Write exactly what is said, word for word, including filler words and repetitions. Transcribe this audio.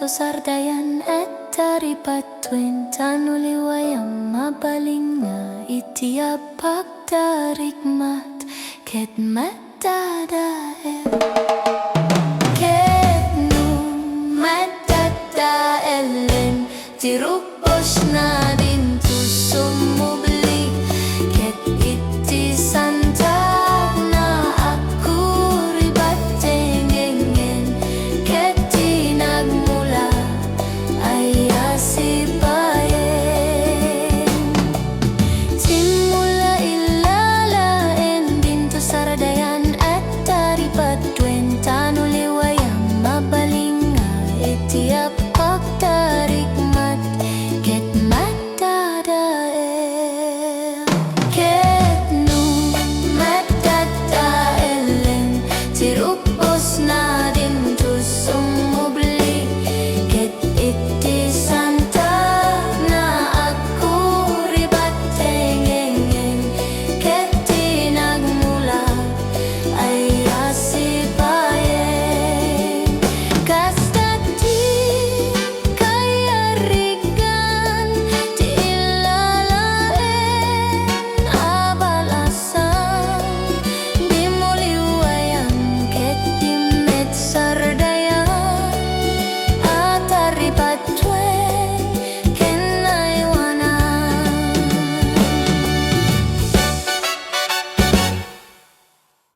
Sardayan et taripatuen, ta no liwayam, mabalin nga iti apagtarikmat ket met- Dadael. Ket no met dadaelen, ti rukbosna dinto sumubli, ket iti santagna agkuribat ti ngenngen, ket ti nagmula aya sipayen. Timmula illa laeng dinto sardayan et taripatuen, ta no liwayam, mabalin nga iti apagtarikmat ket met dadael. Ket no met dadaelen, ti rukbosna dinto sumubli, ket iti santagna agkuribat ti ngenngen, ket ti nagmula aya sipayen. Kas